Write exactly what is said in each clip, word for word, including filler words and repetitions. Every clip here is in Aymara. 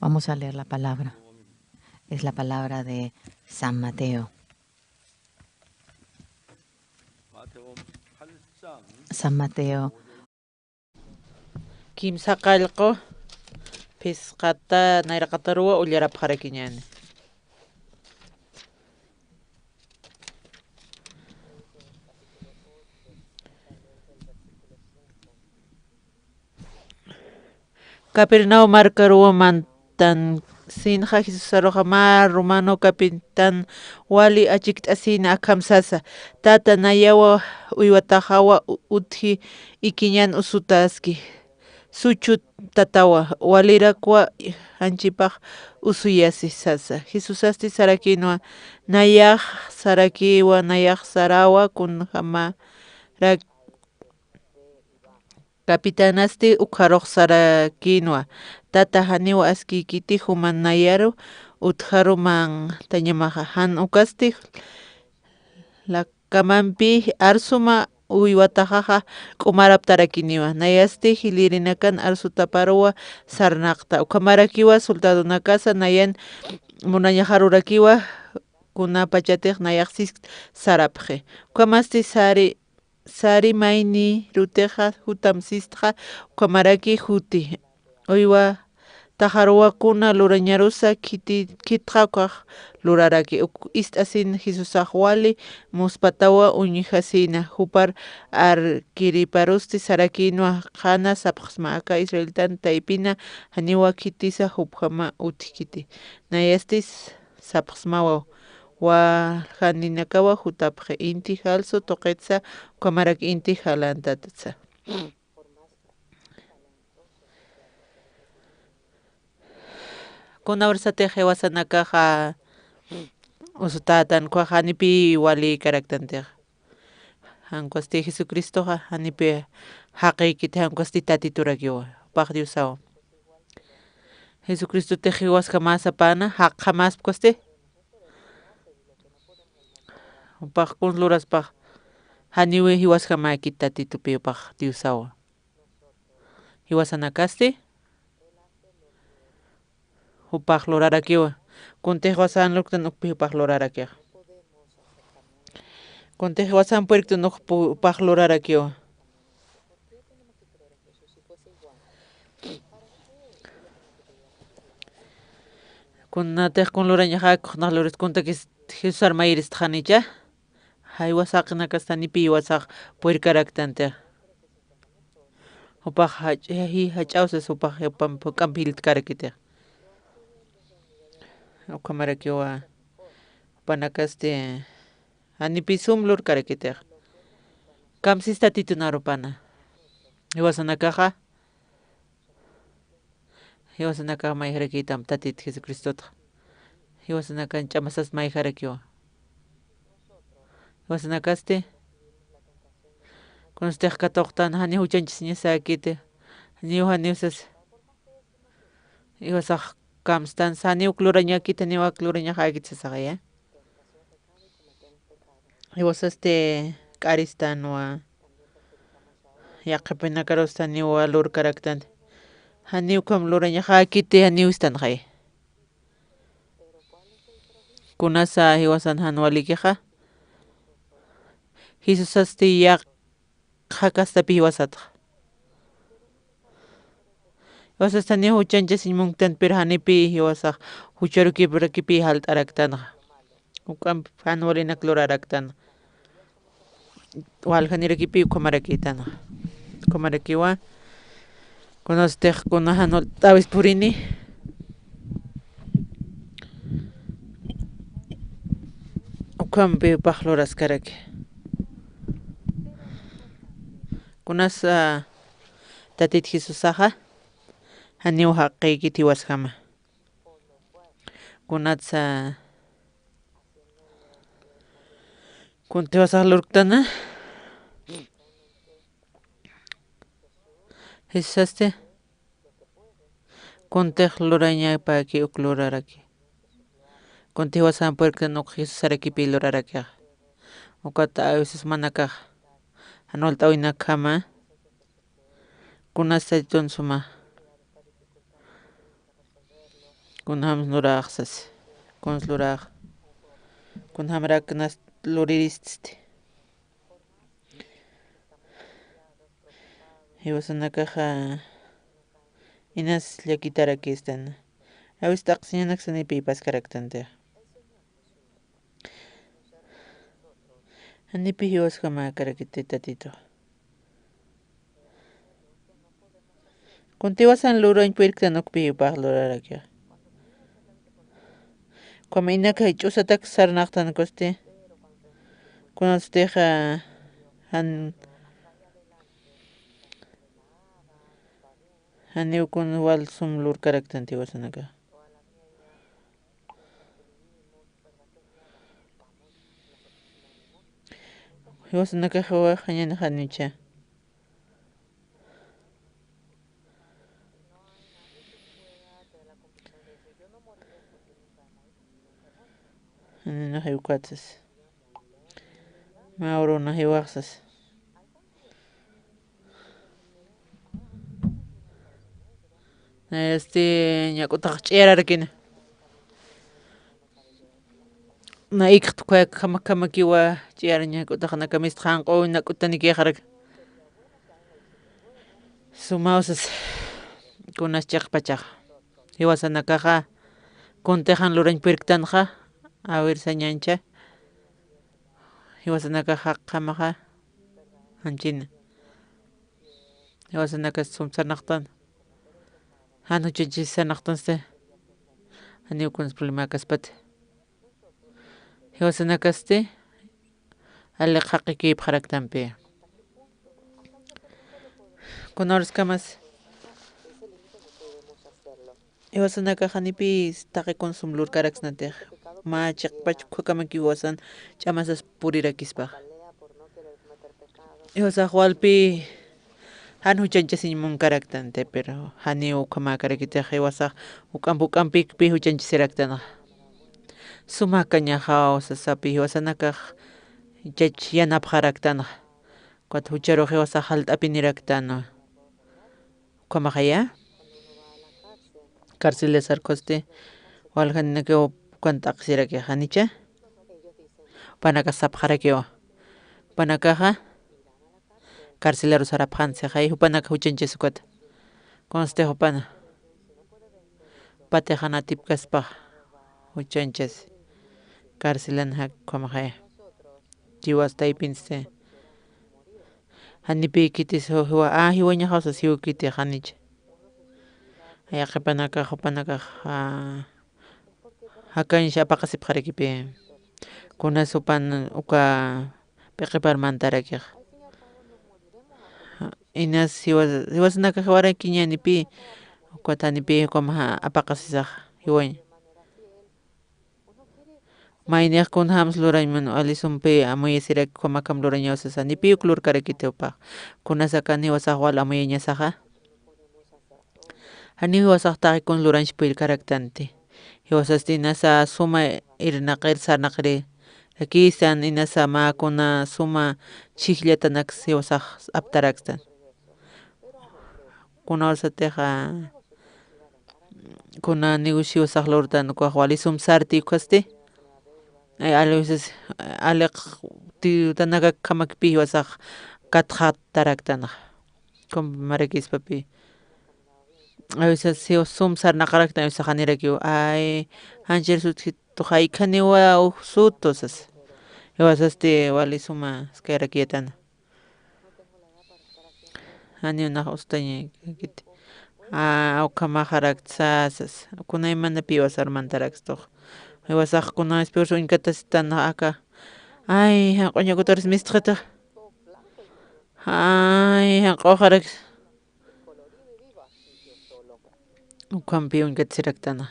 Vamos a leer la palabra. Es la palabra de San Mateo. San Mateo. Kimsa qallqu phisqata nayraqataruwa ullarapxarakiñäni. Capernaum markaruwa mantansinxa Jesusaruxa mä romano capitán wali achikt'asina akham sasa: Tata, nayawa uywataxawa u-, utji ikiñan usutaski. Suchu tatawa, walirakwa janchipax usuyasi, sasa. Jesusasti sarakïnwa: Nayax sarakïwa, nayax sarawa, kunjamarak Capitanasti ukxarux sarakïnwa: Tata, janiw askïkiti juman nayaru utjaru mantañamaxa. Jan ukasti lakamampi arsuma uywataxaxa k'umaraptarakiniwa. Nayasti jilïrinakan arsutaparuwa sarnaqta. Ukhamarakiwa soldadonakasa nayan munañaxarurakiwa, kunapachatix nayax sisk sarapxi. Ukhamasti sari sari maynirutixa jutam sistxa, ukhamaraki juti. Uywataxaruwa kuna lurañarusa khiti-, khitxa ukax luraraki. Uk ist'asin Jesusax wali muspatawa uñjasina, jupar arkiriparusti sarakïnwa: Qhana sapxsma aka israelitan taypina janiwa khitisa jupjama utjkiti. Nayastis sapxsmawa: Waljaninakawa jutapxi inti jalsu tuqitsa, ukhamarak inti jalantatsa. Kuna ursatix jiwasanakaxa usutätan, ukkhax janipï walïkaraktantix. Jan ukkasti Jesucristoxa janipï jaqïkiti, jan ukkasti Tatiturakiwa, jupax Diosawa. Jesucristotix jiwasjamäsapana, jaqjamäspa ukkasti. Jupax kuns luraspax, janiw jiwasjamäkiti Tatitupï, jupax Diosawa. Jiwasanakasti jupax lurarakiwa. Kuntix jiwasan lurktan ukpï jupax lurarakiwa. Kuntix jiwasan purirktan ukpï jupax lurarakiwa. Kunatix kun lurañaxäki, ukxnax lurist, kuntakis Jesusar mayiristxanicha. Jiwasaqinakasti janipï jiwasax purirkaraktantix. Jupax jach'a, ji-, jach'aw sas jupax juk'amp jiltkarakitix. Ukhamarakiwa jupanakasti janipï sum lurkarakitix. Kamsis Tatitunar jupana. Jiwasanakaxa, jiwasanakax mayjarakitam Tatit Jesucristotxa. Jiwasanakan ch'amasas mayjarakiwa. Jiwasanakasti kunstix katuqtan, janiw juchañchasiñasäkiti, janiw, janiw sas. Jiwasax kamstan, janiw uk lurañäkiti, janiw ak lurañaxäkiti sasaxaya. Jiwasasti k'aristanwa, yaqhipinakarusti janiw lurkaraktanti. Janiw ukham lurañaxäkiti, janiw istanxaya. Kunasa jiwasan jan walikixa, Jesusasti yaqha kastapï jiwasatxa. Jiwasasti janiw juchañchasiñ munktanti, pero janipï jiwasax jucharukipurakipï jalt'araktanxa. Juk'amp jan walinak luraraktanxa. Waljanirakipi ukhamarakïtanxa. Ukhamarakiwa. Kunastix kuna jan walt'äwis purini, ukhampi jupax luraskaraki. Kunasa Tatit Jesusaxa janiw jaqïkiti jiwasjama. Kunatsa, kunti jiwasax lurktana, Jesusasti kuntix lurañapäki uk luraraki. Kunti jiwasan purirktan uk Jesusarakipï lurarakixa. Ukat a veces jumanakax jan walt'äwinakjama, kunasti Tatitun suma Kunjams luraxsas, kuns lurax, kunjamrak nas lurirististi. Jiwasanakaxa inas llakitarakistan. Awis t'aqsiñanaksanipï paskaraktanti. Janipi jiwasjamakaraki Tatitu. Kuntiwasan lurañ purirktan ukpi jupax lurarakixa. Ukhama inaka ch'usatak sarnaqtan kusti. Kunatstixa jan, janiw kun wal sum lurkaraktanti jiwasanakaxa. Jiwasanakaxa wajañan janicha. Janinax jiwkatsas. Mä uruna jiwaxsas. Este, ñak'utax ch'iyararakina. Na ikxtukayakjama kamakiwa ch'iyarañak'utax nakamistxa janq'u nak'utanikixarak. Sumawsas kunas chiqpachax. Jiwasanakaxa kuntixan lurañ purirktanxa, a ver sañancha. Jiwasanakaxa qamaxa janchina. Jiwasanakas sum sarnaqtan. Jan juchañchis sarnaqtansti. Janiw kunas problemakaspati. Jiwasanakasti aliq jaqikipxaraktampi. Kuna uraskamas jiwasanakax janipï taqi kun sum lurkaraksnatix. Mä chiqpach ukhamaki jiwasan ch'amasas purirakispax. Jiwasax walpï jan juchañchasiñ munkaraktanti, pero janiw ukhamäkarakitix jiwasax juk'amp juk'ampikpï juchañchasiraktanxa. Suma akañaxaw sasapi jiwasanakax chach yanapxaraktanxa. Ukat jucharux jiwasax jalt'apiniraktanwa. Ukhamaxaya. Carcelas arkusti, waljaninakiw ukan t'aqsirakixa, janicha. Jupanakax sapxarakiwa. Jupanakaxa carcelaru sarapxansixay, jupanakax juchañchas ukata. Kunsti jupana. Patixan atipkaspax juchañchas. Carcelan jak ukhamaxaya. Jiwas taypinsti. Janipï khitis jiwa, a, jiwañaxaw sas jiwkiti janicha. Yaqhipanakax, jupanakax, a, jakañsa apaqasipxarakipï. Kunas jupan uka p'iqipar mantarakixa. Inas jiwas, jiwasanakax jiwarakiñänipï, ukat janipï ukham apaqasisaxa jiwaña. Maynix kunjams lurañ mun, wali sumpï amuyasiraki ukham akham lurañaw sasa, janipï uk lurkarakiti jupax. Kunas akan jiwasax wal amuyañasaxa. Janiw jiwasax taqi kun lurañs purirkaraktanti. Jiwasasti inasa suma irnaqir sarnaqirirakistan, inasa mä kuna suma chhijllatanaks jiwasax aptarakstan. Kuna ursatixa, kuna negocio sax lurtan ukax wali sum sarti ukhasti. Ay, a veces, aliq ti-, tanakak khamakpi jiwasax katxataraktanxa. Kum marakispapi. A veces, si sum sarnaqaraktan, a veces janirakiw, ay, janchir sutjitux, ay, khaniwa uj sutu, sas. Jiwasasti wali suma, skarakiyatan. Janiw nax ustañaykiti. A, ukhamaxarakta sasas. Kunaymanapï jiwasar mantarakstux. Jiwasax kuna espíritu uñkatasitan aka. Ay, janq'uñakutaris mistxita. Ay, janq'uxarak. Ukhampï uñkatasiraktan.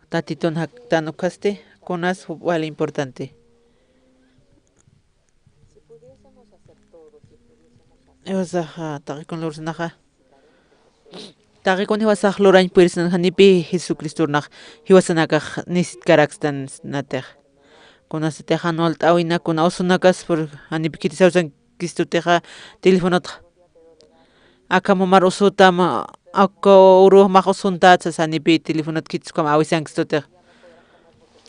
Tatitun jaktan ukhasti, kunas wal importante. Jiwasaxa, taqi kun lursnaxa. Taqi kun jiwasax lurañ purisnan janipï Jesucristorunax, jiwasanakax nisitkarakstansnatix. Kunasatix jan walt'äwina, kuna usunakas, por janipï khitis awsan Cristotix teléfonotxa. Aka mamar usutam, aka uru jumax usuntat sas, janipi telefonot khitis ukham awisankistutix.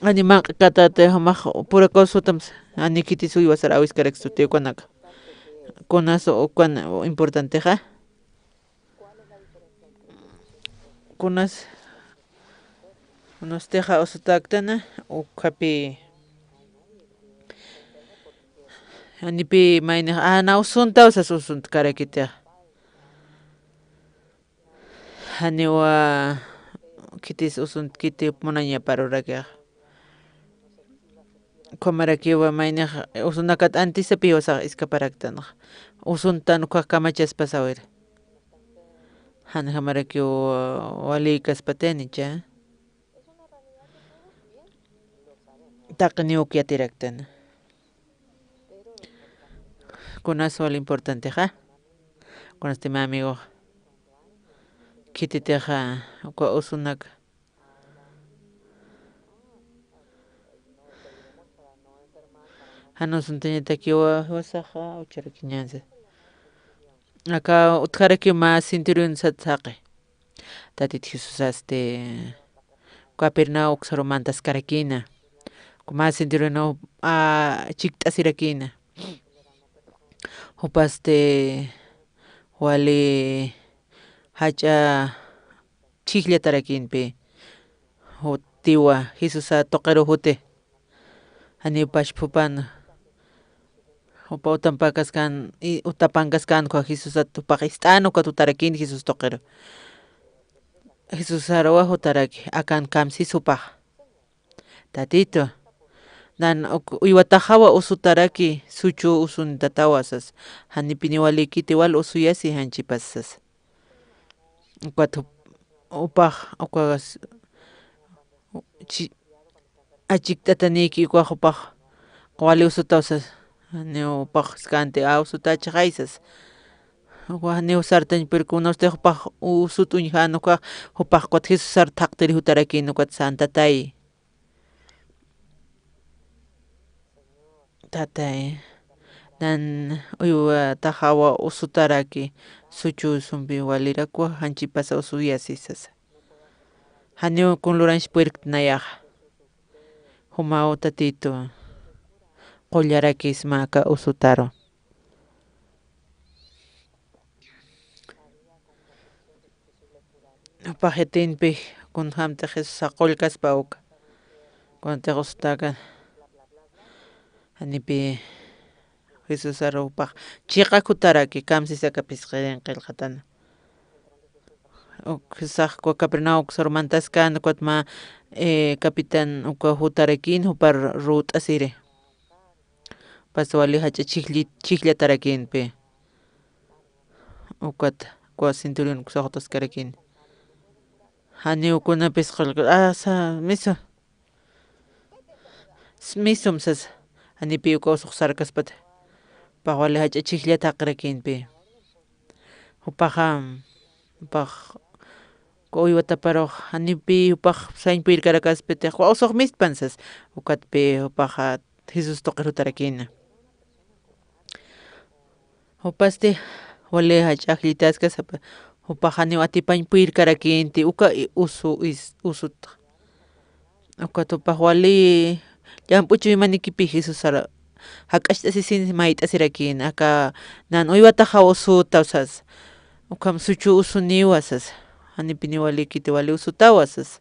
Jani manq'katäti, jumax puraka usutam sas, jani khitis uywasar awiskarakistutix ukanaka. Kunas ukan importantexa. Kunas, kunastixa usutäktana, ukhapi, janipi maynix, a, na usuntaw sas usuntkarakitixa. Janiwa khitis usuntkiti munañaparurakixa. Ukhamarakiwa maynix usunakat antisapi jiwasax iskaparaktanxa. Usuntan ukkhax kamachaspa sawir. Janjamarakiw walïkaspatinicha. Taqiniw uk yatiraktan. Kunas wal importantexa. Kunasti mä amigox. Khititixa uka usunak. Jan usuntañatakiwa jiwasaxa ucharakiñänsa. Aka utjaraki mä cinturón sat saqi. Tatit Jesusasti Capernaum uksaru mantaskarakïna. Uka mä cinturónw, a, chikt'asirakïna. Jupasti wali jach'a chhijllatarakïnpi. Jutiwa Jesusa tuqiru juti. Janiw pachpa jupan, jupa utampakaskan, i, utapankaskan uka Jesusat jupax ist'an ukat jutarakïn Jesús tuqiru. Jesusaruwa jutaraki, akan kamsis jupax. Tatitu, nan uk-, uywataxawa usutaraki, suchu usuntatawa sas. Janipiniw walïkiti wal usuyasi janchipas sas. Ukat jup-, jupax, ukas, chi-, achikt'atanïki ukax jupax wali usutaw sas. Janiw jupax jiskänti, a, usutächixay sas. Ukax janiw sartañ purkuna, usti jupax usut uñjän ukax, jupax ukat Jesusar thaqtiri jutarakïn ukat säntatay. Tatay, nan uywataxawa usutaraki, suchu usumpi walirakwa janchipasa usuyasi sasa. Janiw kun lurañs puirkt nayaxa. Jumaw Tatitu qullarakisma aka usutaru. Jupax yatinpi kunjämtix Jesusax qullkaspa uka. Kunatix usutäkana. Janipi Jesusaru jupax chiqa jutaraki, kamsisaka phisqirin qillqatana. Uk Jesusax uka Capernaum uksaru mantaskän, ukat mä, eh, capitán uka jutarakïn, jupar rut'asiri. Pas wali jach'a chhijlli-, chhijllatarakïnpi. Ukat, uka centurión uksax jutaskarakïn. Janiw kunapis qillqa, a, sa, misu. S-, misum sasa. Janipi uka usux sarkaspati. Jupax wali jach'a chhijllat jaqirakïnpi. Jupaxa, jupax, uka uywataparux, janipi jupax sañ purirkarakaspati, jupax usux mistpan sas. Ukatpi jupaxa Jesús tuqir jutarakïna. Jupasti wali jach'a ajllitaskasapa, jupax janiw atipañ purirkarakïnti, uka i-, usu, is-, usut. Ukat jupax wali llamp'u chuymanikipi Jesusar jak'acht'asisin mayt'asirakïna, aka nan uywataxaw usutaw sas. Ukham suchu usuniwa sas. Janipiniw walïkiti wali usutawa sas.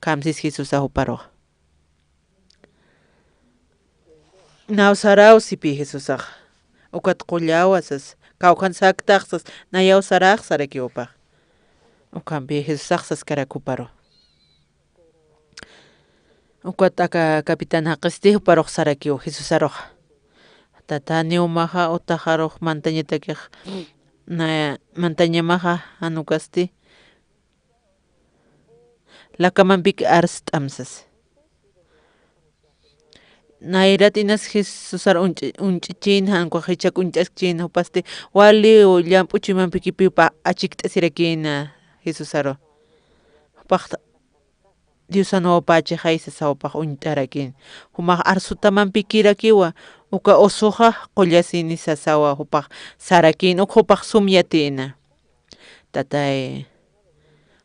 Kamsis Jesusa juparux. Nayaw saraw sipï Jesusax. Ukat qullawa sas. Kawkhan saktax sas. Nayaw sarax sarakiw jupax. Ukhampi Jesusax saskarak juparu. Ukat aka capitán jaqisti juparux sarakiw Jesusaruxa. Tata, janiw jumaxa utaxarux mantañatakix, na, mantañamaxa jan ukasti lakamampik arst'am sas. Nayrat inas Jesusar uñch-, uñch'chïn, jan ukax jichhak uñt'askchïn, jupasti wali llamp'u chuymampikipi jupax achikt'asirakïna Jesusaru. Jupax Diosan wawpächixay sasa jupax uñt'arakïn. Jumax arsutamampikirakiwa, uka usuxa qullasini sasawa jupax sarakïn, uk jupax sum yatïna. Tatay,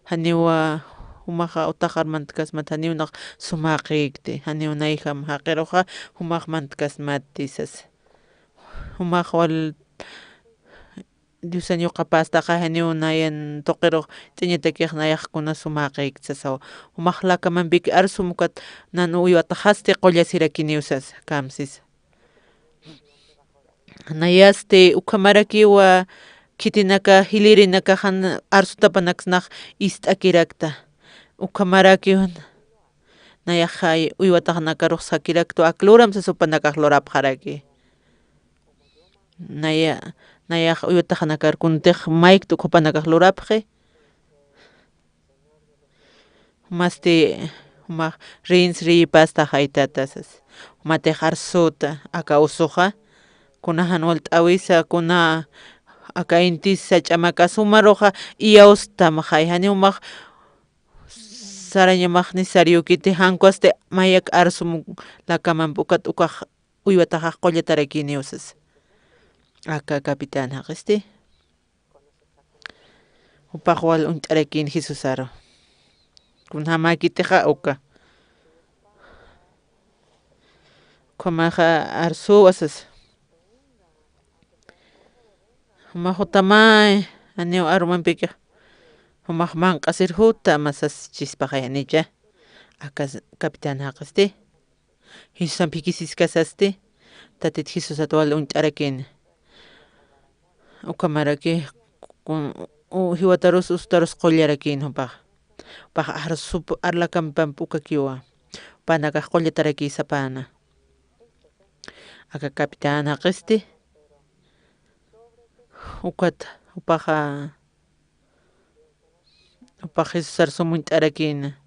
janiwa jumaxa utaxar mantkasmat, janiw nax sumäqikti, janiw nayjam jaqiruxa jumax mantkasmatti sasa. Jumax wal Diosan yuqapastaxa janiw nayan tuqirux ch'añatakix nayax kuna sumäqikti sasawa. Jumax lakamampik arsum ukat nan uywataxasti qullasirakiniw sasa, kamsisa. Nayasti ukhamarakiwa khitinaka jilïrinakaxan arsutapanaksnax ist'akirakta. Ukhamarakiw nayaxay uywataxnakarux sakirakta, ak luram sasa jupanakax lurapxaraki. Naya, nayax uywataxnakar kuntix maykta uk jupanakax lurapxi. Masti, jumax rïns rïpasta jaytata sasa. Jumatix arsuta, aka usuxa, kuna jan walt'äwisa, kuna aka intis sach'amakasa, jumaruxa iyawstamxay, janiw jumax sarañamax necesariokiti, jan ukhasti mayak arsum lakamampi ukat ukax uywataxax qullatarakïniw sasa. Aka capitán jaqisti. Jupax wal uñt'arakïn Jesusaru. Kunjamäkitixa uka. Ukhamaxa arsuwa sasa. Jumax jutamay, janiw arumampikix. Jumax manq'asir juta, mä sasichispaxay janicha. Aka capitán jaqisti. Jesusamp jikisiskasasti, Tatit Jesusat wal uñt'arakïna. Ukhamaraki, kun, u, jiwatarus usutarus qullarakïna jupax. Jupax arsup, arlakamamp ukakiwa. Jupanakax qullatarakï sapäna. Aka capitán jaqisti. Ukat, jupaxa, jupax Jesusar sum uñt'arakïna.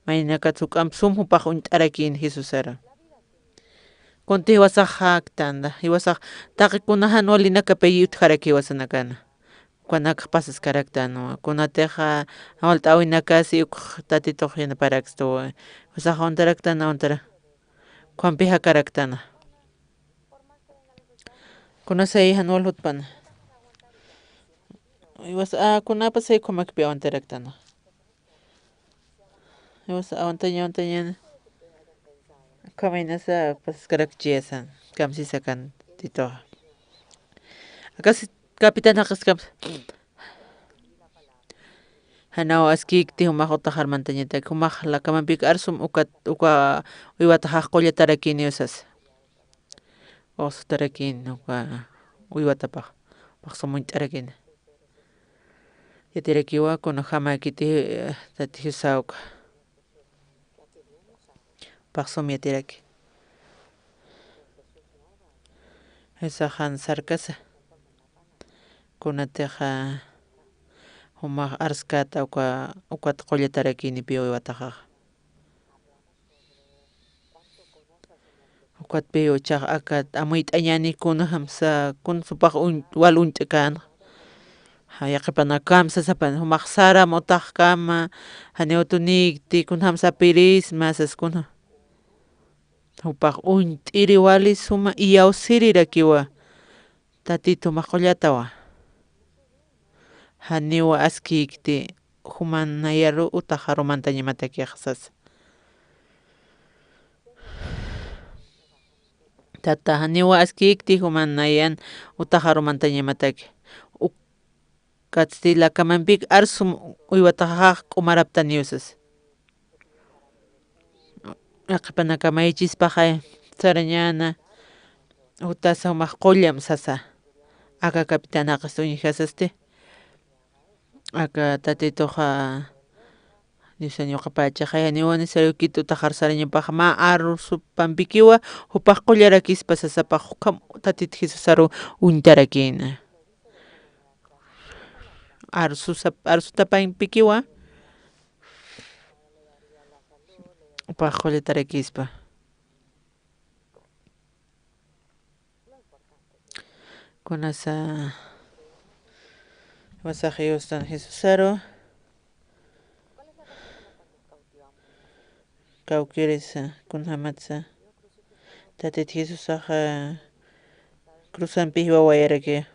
Maynakat juk'amp sum jupax uñt'arakïna Jesusaru. Kunti jiwasax jaktanxa, jiwasax taqi kuna jan walinakapï utjaraki jiwasanakana. Ukanakx pasaskaraktanwa. Kunatixa walt'äwinakasi uk Tatitux yanaparakstu. Jiwasax awantaraktan, awantara. Ukhampi jakaraktana. Kunasay jan wal jutpana. Iwas, a, kunapasay ukhamakpi awantaraktana. Iwas, awantaña, awantaña. Ukhamaynasa pasaskarakchiyasa, kamsisa kan Tito. Akasi capitán jaqis kamsa. Janaw askïkti jumax utaxar mantañatak, jumax lakamampik arsum ukat, uka uywataxax qullatarakïniw sasa. Usutarakïn uka uywatapax, pax sum uñt'arakïna. Yatirakiwa kunjamäkiti, eh, Tati Jesusa uka. Pax sum yatiraki. Jesusax jan sarkasa. Kunatixa jumax arskata uka, ukat qullatarakïnipï uywataxaxa. Ukatpï uchax akat amuyt'añäni kunjamsa, kun jupax uñ, wal uñt'känxa. Yaqhipanakakamsa sapan, jumax saram utaxkama, janiw tunïkti, kunjamsa pirisma sas kunja. Jupax uñt'iri wali suma iyawsirirakiwa. Tatit jumax qullatawa. Janiwa askïkti juman nayaru utaxaru mantañamatakixa sasa. Tata, janiwa askïkti juman nayan utaxaru mantañamataki. Ukatsti lakamampik arsum uywataxax k'umaraptaniw sasa. Yaqhipanakamaychispaxay sarañäna, jutasa jumax qullam sasa. Aka capitán jaqis uñjasasti. Aka Tatituxa, Diosan yuqapachaxay, janiwa necesariokiti utaxar sarañapax mä arsupampikiwa, jupax qullarakispa sasapax, ukham Tatit Jesusaru uñtarakïna. Arsusa, arsutapampikiwa, jupax qullatarakispa. Kunasa, wasax Diostan Jesusaru, kawkirisa, kunjamatsa, Tatit Jesusaxa cruzampi jiwawayaraki.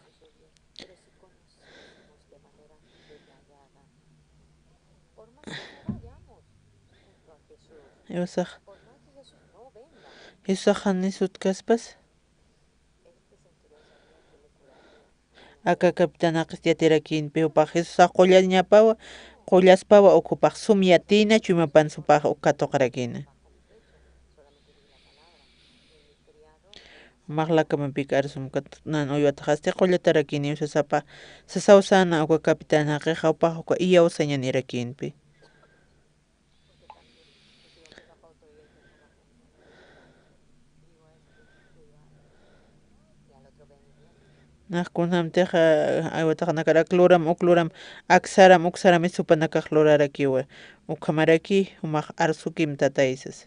Jesusax, Jesusax janis utjkaspas. Aka capitanax yatirakïnpi, jupax Jesusax qullañapawa, qullaspawa, uk jupax sum yatïna, chuymapan jupax uk katuqarakïna. Jumax lakamapï arsumkat nan uywataxasti qullatarakïniw sasapa, sasaw säna uka capitanaxixa, jupax uka iyaw sañanirakïnpi. Nax kunjamtix, a, aywataxanakar ak luram, uk luram, ak saram, uk saram, jupanakax lurarakiwa. Ukhamaraki, jumax arsukim tatay sasa.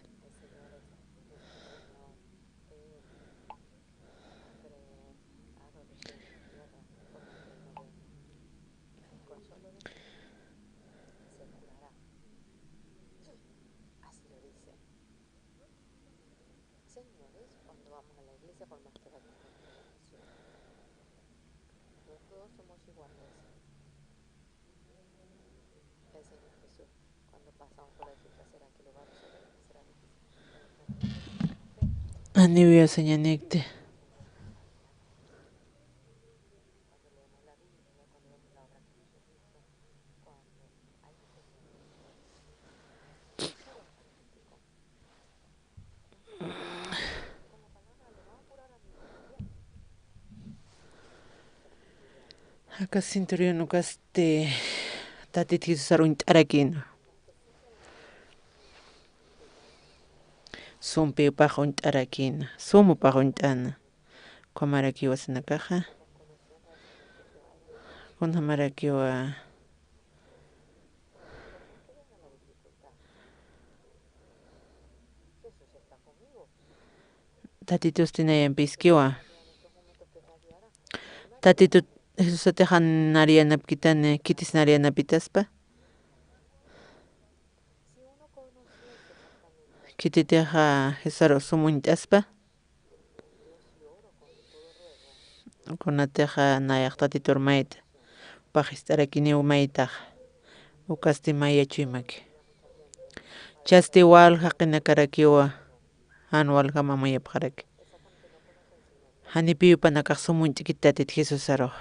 Janiw iyaw sañanikti. Aka centurión ukasti Tatit Jesusar uñt'arakïna. Sumpi jupax uñt'arakïna, sum jupax uñt'äna. Ukhamarakiwa sanakaxa. Kunjamarakiwa Tatitusti nayampiskiwa. Tatitut Jesusatix jan nariyanapkitani, khitis nariyanapitaspa. Khititixa Jesusar sum uñt'aspa. Kunatixa nayax Tatitur mayt'a, jupax jist'arakiniw maytax, ukasti maya chuymaki. Chasti walja qinakarakiwa, jan waljam amuyapxaraki. Janipiw jupanakax sum uñt'kiti Tatit Jesusarux.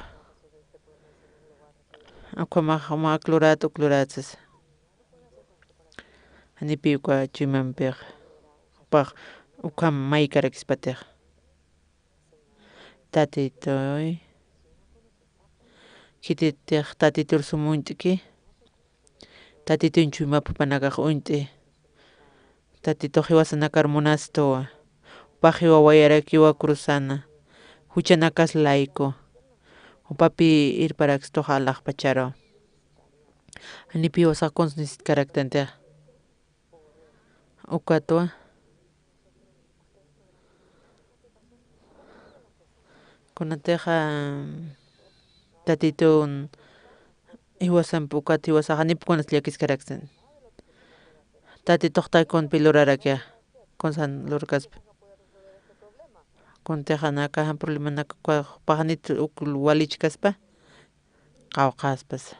Ukhamax jumax ak lurat, uk lurat sasa. Janipiw uka chuymampix, jupax ukham maykarakispatix. Tatituy, khititix Tatitur sum uñt'ki, Tatituñ chuymap jupanakax uñt'i. Tatitux jiwasanakar munastuwa. Jupax jiwawayarakiwa cruzana. Juchanakas layku. Jupapï irparakstuxa alaxpacharu. Janipiw jiwasax kuns nisitkaraktantixa. Ukatwa. Kunatixa Tatitun jiwasamp ukat jiwasax janip kunas llakiskaraktan. Tatitux taykunpi lurarakixa, kunsan lurkaspa. Kuntixa naka jan problemanak uka jupax janit uk walichkaspa, qawqhaspas.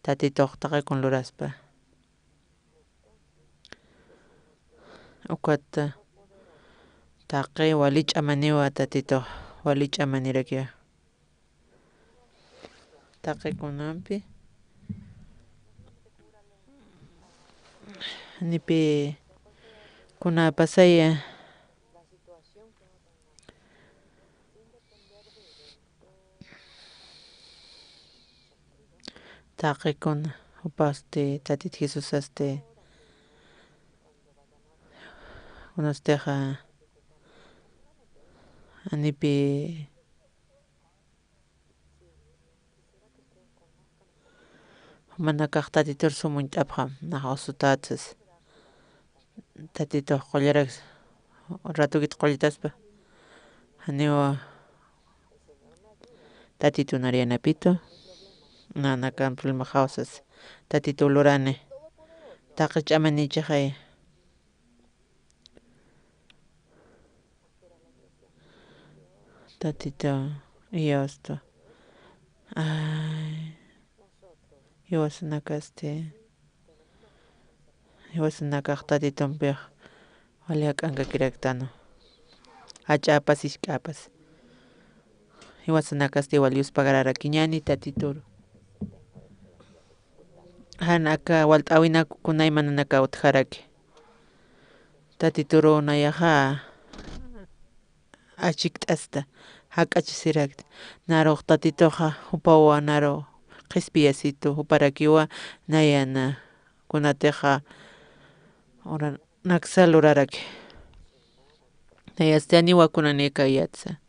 Tatitux taqi kun luraspa. Ukat taqi wali ch'amaniwa Tatitux, wali ch'amanirakiwa. Taqi kunampi, janipi kuna pasaya. Taqikuna, jupasti Tatit Jesusasti, kunastixa janipi jumanakax Tatitur sum uñt'apxam, nax usutätsas. Tatitux qullaraks, ratukit qullitaspa. Janiwa Tatitun ariyanapitu, nanakan problema jawsas. Tatitu lurani, taqi ch'amanichixay. Tatitu, iyawstu. Ay, iwasanakasti. Jiwasanakax Tatitumpix wali jak'ankakiraktanwa. Jach'apas, jisk'apas. Jiwasanakasti wali yuspagararakiñäni Tatituru. Jan aka walt'äwinak kuna imananakaw utjaraki. Tatituru nayaxa achikt'asta, jak'achasirakta. Narux Tatituxa jupawa naru qhispiyasitu, juparakiwa nayana, kunatixa ura-, naksa luraraki. Nayasti janiwa kunanïkayätsa.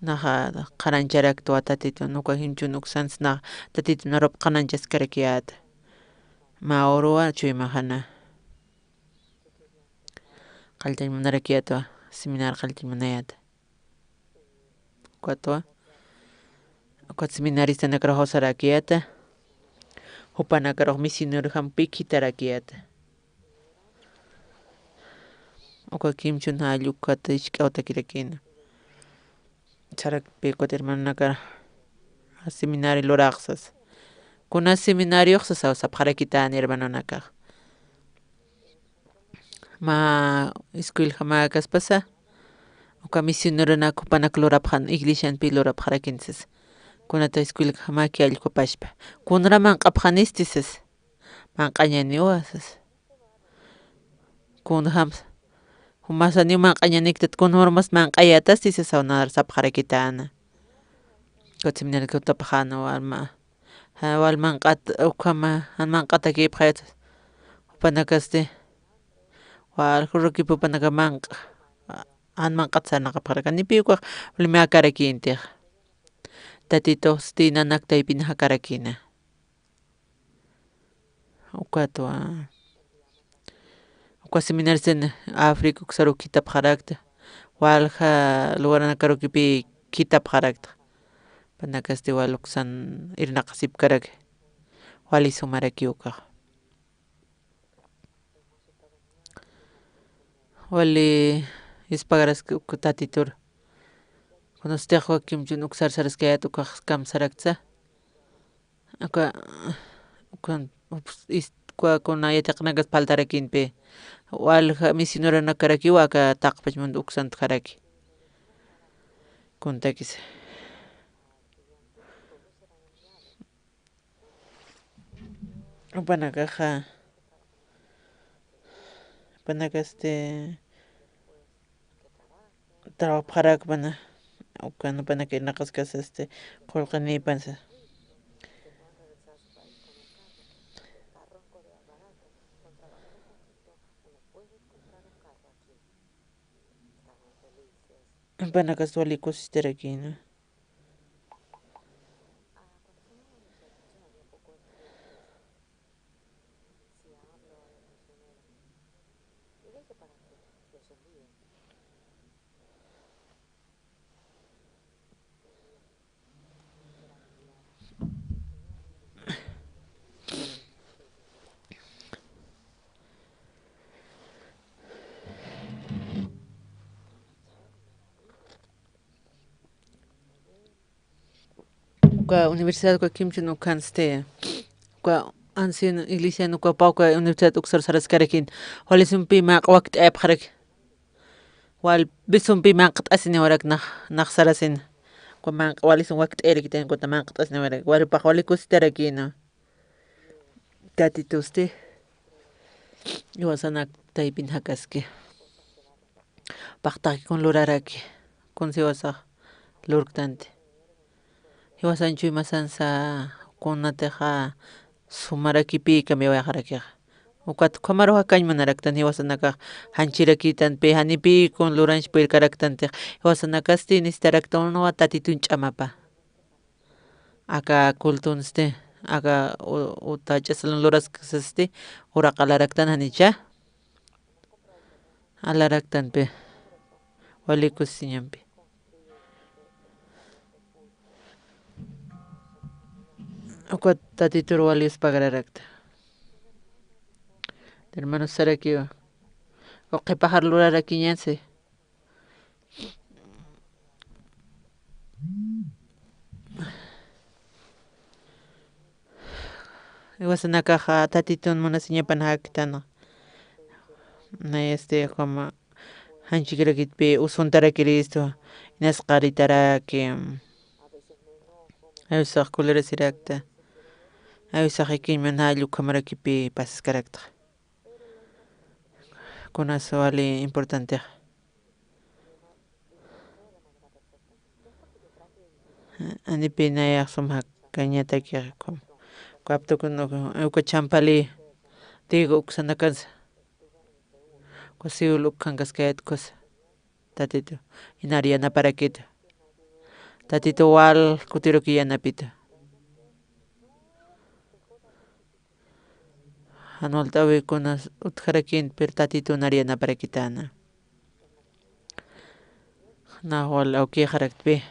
Naxa qhanañcharaktwa Tatitun, uka jimchun uksansa nax Tatitun narup qhanañchaskarakiyäta. Mä uruwa chuymaxana. Qalltañ munarakiyätwa, seminar qalltañ munayäta. Ukatwa, ukat seminaristanakaru jawsarakiyäta, jupanakarux misionerojampi khitharakiyäta. Uka kimchhun jall ukat jisk'awtakirakïna. Sarakpi ukat hermanonakar seminario luraxsas. Kuna seminarioxsas sapxarakitän hermanonakax. Mä escueljamäkaspasa, uka misioneronak jupanak lurapxän, iglesianpi lurapxarakinsas. Kunata escueljamäki allqupaspa. Kunra manq'apxanisti sas. Manq'añaniwa sas. Kunjams. Jumasaniw manq'añaniktat, kunjurmas manq'ayätasti sasaw nar sapxarakitäna. Ukat seminario utapxäna walma. Ja, wal manq'at, ukhama, jan manq'atakipxayät. Jupanakasti. Wal jurukip jupanaka manq'a. Jan manq'at sarnaqapxaraka. Nipi ukax, wali mä karakïntix. Tatitusti nanak taypin jakarakïna. Ukatwa. Uka seminaristan África uksaruk khithapxarakta. Walja lugaranakarukipi khithapxarakta. Jupanakasti wal uksan irnaqasipkaraki. Wali sumarakiw ukax. Wali yuspagaraski uk Tatitur. Kunustix wak kimchun uksar saraskayät ukax kamsaraktsa. Uka, ukan, ups, is-, uka kuna yatiqnakas faltarakïnpi. Walja misioneronakarakiwa aka taqpach mundo uksantjaraki. Kuntakis. Jupanakaxa, jupanakasti trabajapxarakpana, ukan jupanaka irnaqaskasasti qullqinïpansa. Jupanakasti wali kusisitarakïna. Uka universidad uka kimchun ukansti, uka anciano iglesian uka pä uka universidad uksar saraskarakin, wali sumpi manq'a wakt'ayapxaraki. Wal bisumpi manq't'asiniwarak nax, nax sarasina. Uka manq'a wali sum wakt'ayarakitan, uka manq't'asiniwarak, wali pax wali kusitarakina. Tatitusti jiwasanak taypin jakaski. Paqtaki kun luraraki, kun jiwasax lurktanti. Jiwasan chuymasansa kunatixa sumarakipï cambiawayxarakixa. Ukat ukhamaruxa kañ munaraktan jiwasanakax janchirakïtanpï, janipï kun lurañch puyirkaraktantix. Jiwasanakasti necesitaraktanwa Tatitun ch'amapa. Aka cultunsti, aka u-, uta ch'asalun luraskasasti, uraq alaraktan janicha. Alaraktanpi, wali kusisiñampi. Ukat Tatitur wali yuspagararakta. Hermanos sarakiwa. Uka qhipaxar lurarakiñansi. Iwasanakaxa Tatitun munasiñapan jaktan. Nay, este, como, janchikirakitpi usuntarakiristu, inas qaritaraki, ayusax colerasirakta, ayusax ikiñman jall ukhamarakipi pasaskarakta. Kunas wali importantex. Anipi nayax sum jakañataki, kaptukun uka champali, trigo uksanakansa, uka siwil ukhankaskayat ukhas. Tatitu, inar yanaparakitu. Tatitu wal kutiruki yanapitu. Jan walt'äwikuna utjarakïnti, pero Tatitunar yanaparakitäna. Nax wal awkïxaraktpï.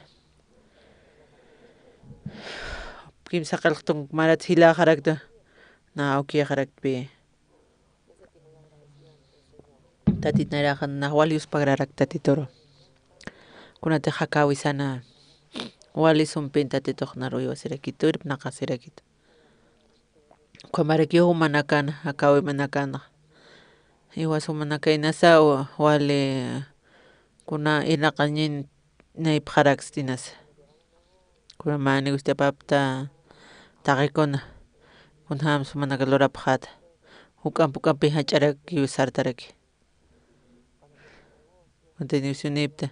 Kimsa qillqtun marat jiläxarakta. Nax awkïxaraktpï. Tatit nayraxa nax wal yuspagrarak Tatituru. Kunatix jakäwisana wali sumpin Tatitux nar uywasirakitu, irpnaqasirakitu. Ukhamarakiw jumanakan, jakäwimanakan, iwas jumanakaynasa wali kuna irnaqañin naypxaraksti inasa. Kuna mä niwistapapta taqikuna, kunjämsa jumanaka lurapxäta, juk'amp juk'ampi jach'arakiw sartaraki. Continuacionipta.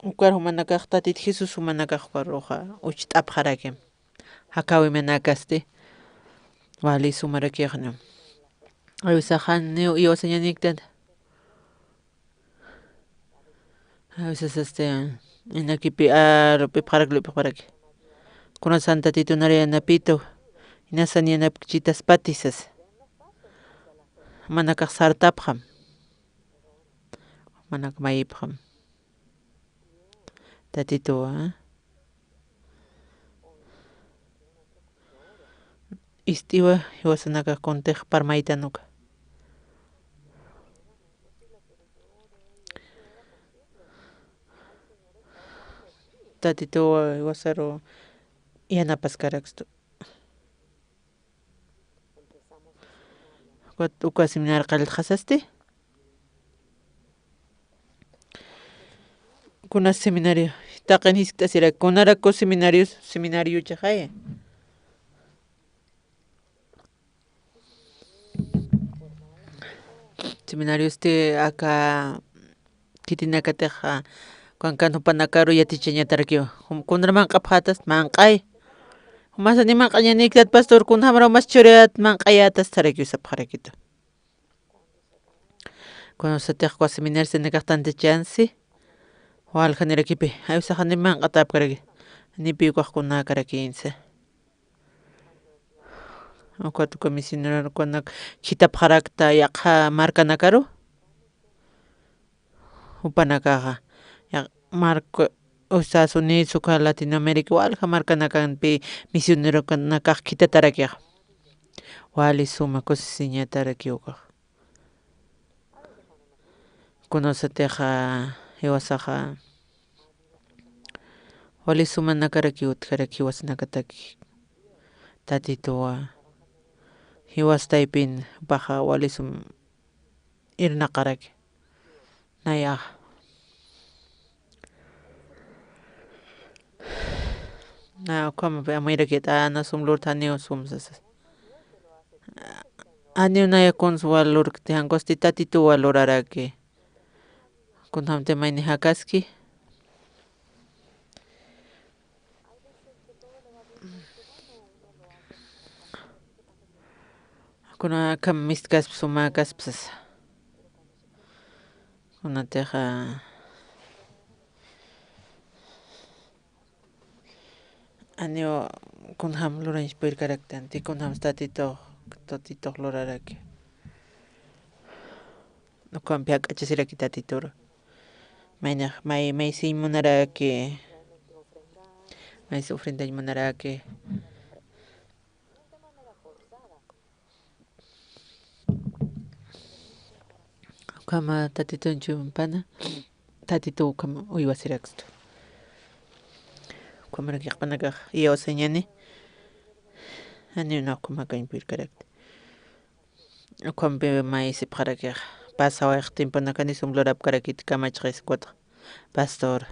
Ukar jumanakax Tatit Jesús jumanakax ukaruxa ucht'apxarakim. Jakäwimanakasti wali sumarakixña. Awisax janiw iwasañaniktan. A veces, este, inakipi arup'ipxarak, lup'ipxarak. Kunasan Tatitunar yanapitu, inasan yanapkchitaspatisas. Jumanakax sartapxam. Jumanak mayipxam. Tatituwa. Ist'iwa, jiwasanakax kuntix parmaytan uka. Tatituwa jiwasaru yanapaskarakstu. Uka, uka seminario qalltxasasti. Kuna seminario, taqin jiskt'asirak, kunaraku seminarios, seminariochaxaya. Seminariosti aka khitinakatix, a, kankan jupanakaru yatichañatarakiw. Jum, kunra manq'apxätast, manq'ay. Jumasan ni manq'añaniktat pastor, kunjamra umas churayät manq'ayätast sarakiw sapxarakitu. Kunasatix uka seminaristanakax tantachänsi, waljanirakipi, awisax ni manq'atäpkaraki, nipi ukax kunäkarakïnsa. Ukat uka misionerokunak khitapxarakta yaqha markanakaru. Jupanakaxa, yaq-, marka, Estados Unidos, uka Latinoamérica, walja markanakampi misionerokunakax khitatarakix. Wali suma kusisiñatarakiw ukax. Kunasatixa, jiwasaxa, wali sumanakarakiw utjaraki jiwasanakataki. Tatituwa, jiwas taypin jupaxa wali sum irnaqaraki. Nayax. Na, ukhamapi amuyrakit, a, na sum lurta, janiw sum sasa. Janiw naya kuns wal lurkti, jan kusti Tatituw wal luraraki. Kunjamti mayni jakaski. Kuna akham mistkasp, sumäkasp sasa. Kunatixa, janiw kunjam lurañs purirkaraktanti, kunjams Tatitux, Tatitux luraraki. Ukampi jak'achasiraki Tatituru. Maynax, may, maysiñ munaraki. Maysi ofrendañ munaraki. Ukhama Tatitun chumpana, Tatituw ukham uywasirakstu. Ukhamarakiw qhipanakax iyawsañani, janiw nax ukham jakañpirkarakti. Ukhampi mayisipxarakixa, pasawayx tiemponakani sum lurapkarakiti kamachxis ukatxa, pastor.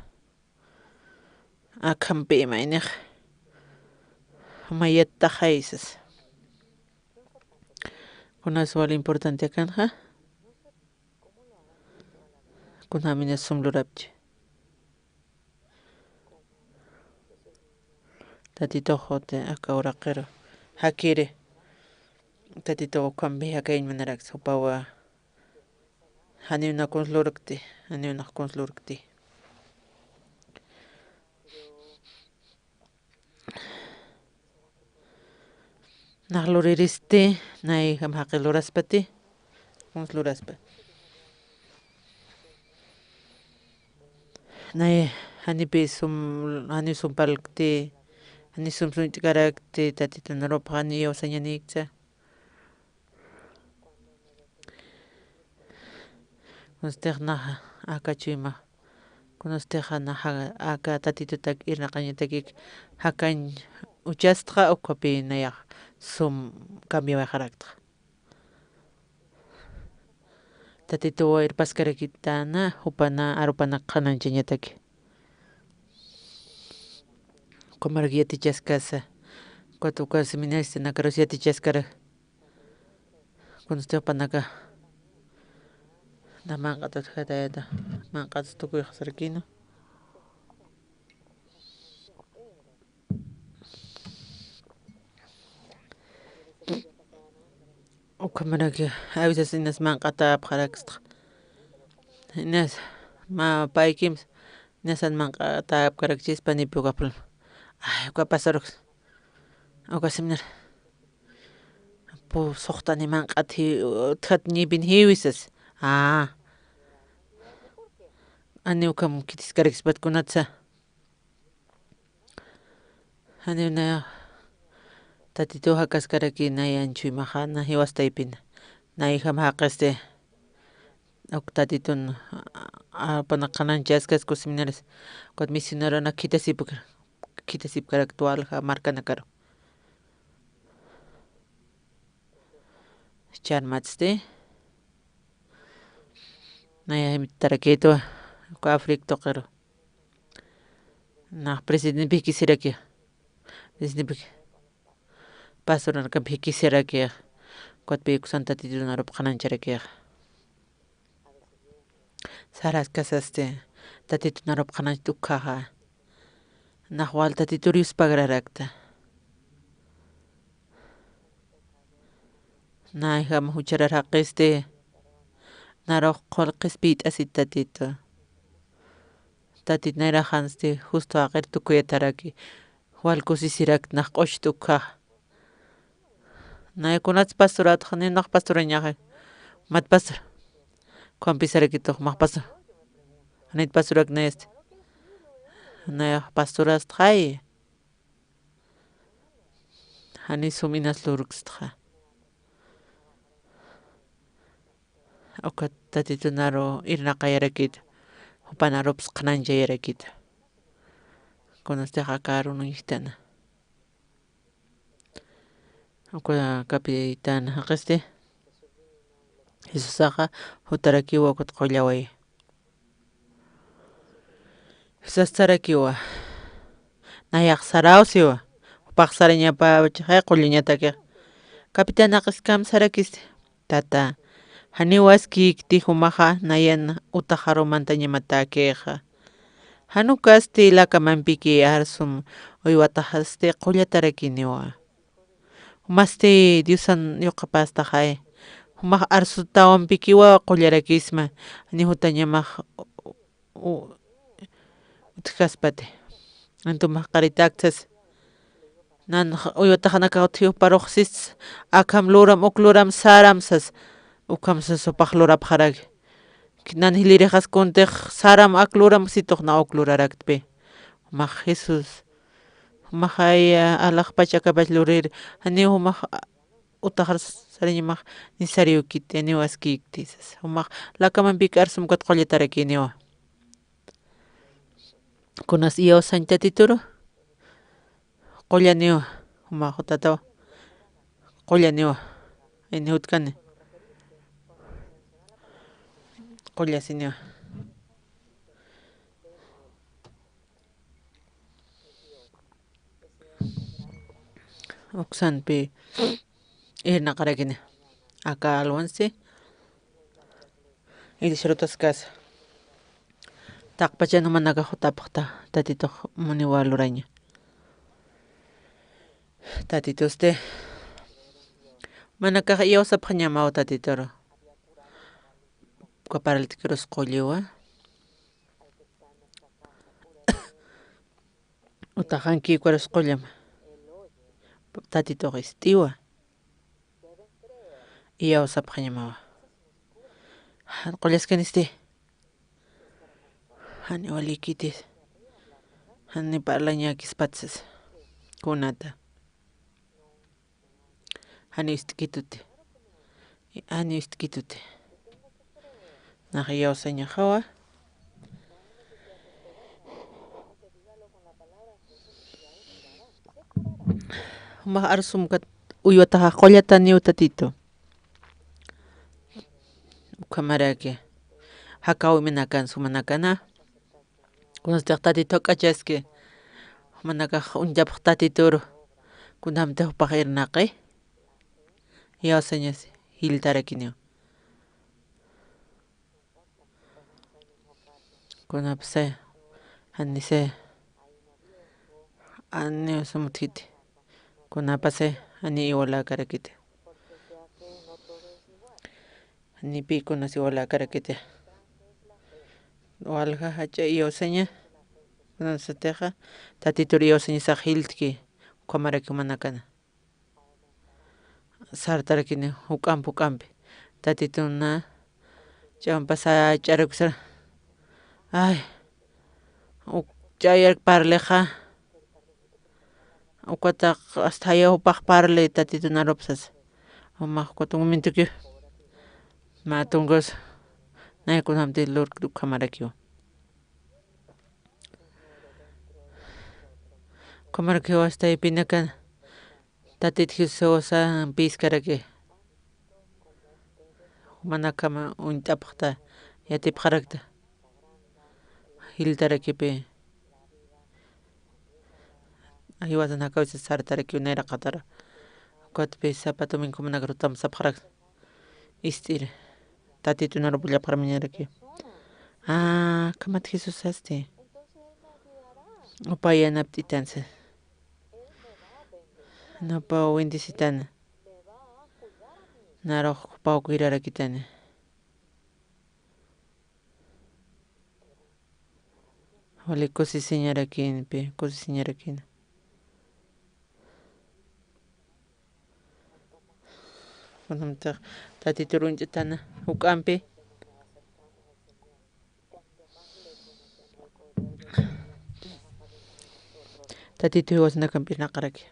Akhampi imaynix, mayat taxaysas. Kunas wal importante akanxa, kunjaminas sum lurapchi. Tatitux uti aka uraqiru jakiri. Tatitux ukhampi jakañ manaraksa, jupawa janiw nakuns lurkti, janiw nakuns lurkti. Nax luriristi, nayjam jaqi luraspati, kuns luraspa. Nay, janipi sum, janiw sum parlkti, janiw sum suñt'karakti, Tatitun arupxa janiw iyawsañaniksa. Kunstix naxa aka chuyma, kunstix naxa aka Tatitutak irnaqañatakik jakañ uchastxa, ukhapi nayax sum cambiawayxaraktxa. Tatituw irpaskarakitana, jupana arupanak qhanañchañataki. Ukhamaraki yatichaskasa, ukat uka seminaristanakarus yatichaskarak. Kunstix jupanaka nax manq'at utjatayata, manq'at tukuyxasarakïna. Ukhamaraki, a veces inas manq'atäpxarakistxa. Inas, mä paykims, inasan manq'atäpkarakchispa, nipi uka pulma. Ay, uka pasarux. Uka siminar. Pu suxtani manq'at ji-, utjat ñïpin jiwisas. Ah. Ani ukham khitiskarakispat kunatsa. Janiw nayax Tatituw jakaskaraki nayan chuymaxa, na jiwas taypina. Nayjam jaqisti, uk Tatitun, a, a, arupanak qhanañchaskas, uka seminaris, ukat misioneronak khitasipk-, khitasipkarakt walja markanakaru. Charmatsti, nayax invitarakïtwa, uka Africa tuqiru. Nax presidentpï jikisiraki. Presidentpï, pastoranakapï jikisiraki. Ukatpï uksan Tatitun arup qhanañcharaki. Saraskasasti, Tatitun arup qhanañcht ukkhaxa. Nax wal Tatitur yuspagrarakta. Nayjam jucharar jaqisti, narux qullqispiyt'asit Tatitu. Tatit nayraxansti justo jaqir tukuyataraki, wal kusisirakt nax q'ucht ukkhaxa. Nay kunats pastorätxa, ni nax pastorañaxa. Mat pastor. Ukhampi sarakitux, max pastor. Janit pastorak nayasti. Nayax pastorastxay. Jani sum inas lurkstxa. Ukat Tatitun aru irnaqayarakit, jupan arups qhanañchayarakit. Kunastix aka arun uñjtana. Uka capitán jaqisti, Jesusaxa jutarakiwa ukat qullaway. Sastarakiwa. Nayax saräwsiwa. Jupax sarañapächixay qullañatakix. Capitán jaqis kamsarakis. Tata, janiw askïkti jumaxa nayan utaxaru mantañamatäkixa. Jan ukasti lakamampiki arsum uywataxasti qullatarakiniwa. Jumasti Diosan yuqapastaxay. Jumax arsutawampikiwa qullarakisma, janiw jutañamax u-, utjkaspati. Antumax qaritäktas. Nan uywataxanakax utji juparux sist, akham luram, uk luram saram sas. Ukham sas jupax lurapxaraki. Nan jilirixas kuntix saram ak luram, situx nax uk luraraktpi. Jumax Jesús. Jumaxay, alaxpach akapach lurir. Janiw jumax utaxar sarañamax necesariokiti, janiw askïkti sas. Jumax lakamampik arsum ukat qullatarakiniwa. Kunas iyawsañ Tatituru. Qullaniwa, jumax jutatawa. Qullaniwa. Ini jutkani. Qullasiniwa. Uksanpi irnaqarakini. Aka alwansi. Irisrutaskas. Taqpachan jumanakax jutapxta, Tatitux muniwa luraña. Tatitusti. Jumanakax iyawsapxañamaw Tatituru. Uka parlt'kirus qulliwa. Utaxankïkarus qullama. Tatitux ist'iwa. Iyawsapxañamawa. Jan qullaskanisti. Jani walikiti. Jani parlañäkispati sasa. Kunata. Jani ist'kituti. Jani ist'kituti. Nax iyawsañaxawa. Jumax arsumkat uywataxa qullataniw Tatitu. Ukhamaraki. Jakaw iminakan sumanakana. Kunatix Tatitu jak'achaski. Jumanakax uñtapx Tatituru. Kunamtix jupax irnaqi. Iyawsañasi. Jiltarakiniw. Kunapasa, janisa, jani sum utjkiti. Kunapasa, jani iwalakarakiti. Janipi kunas iwalakarakiti. Walja jach'a iyawsaña. Kunasatixa, Tatitur iyawsañasax jiltki, ukhamaraki jumanakana. Sartarakini juk'amp juk'ampi. Tatituna ch'ampasa ch'aruksar. Ay, uk-, ch'ayar parlixa. Ukataq hasta jaya jupax parli Tatitun arupsas. Jumax ukat un momentoki. Mä tunkas. Nay kunamti lurk ukhamarakiw. Ukhamarakiw hasta ipinakan. Tatit Jesusa piskaraki. Jumanakama uñt'apxta, yatipxarakta. Jiltarakipi. Jiwasanakaw sartarakiw nayraqatara. Ukatpi sapa domingo jumanakaru tamsapxarak. Ist'ir. Tatitunaru pullapxarmañaraki. Ah, khamat Jesusasti. Upa yanapt'itansa. Napaw bendecitana. Narux jupaw cuidararakitani. Wali kusisiñarakinpi, kusisiñarakina. Kunamtix Tatitur uñt'atana, juk'ampi. Tatitu jiwasanakampi irnaqaraki.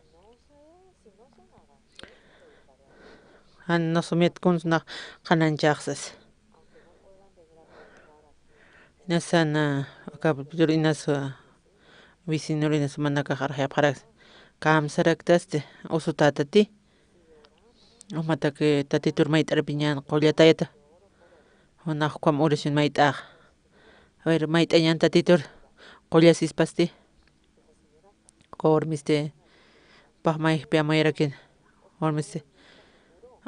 Jan nax sumit kuns nax qhananchaxsas. Inasana, aka inas, vecinor inas jumanakax arxayapxaraksa. Kamsaraktasti, usutätati. Jumatak Tatitur mayt'arapiñan qullatayata. Junax ukham oración mayt'ax. A ver, mayt'añan Tatitur qullasispasti. Uka warmisti, pax mayjpi amayarakin. Warmisti.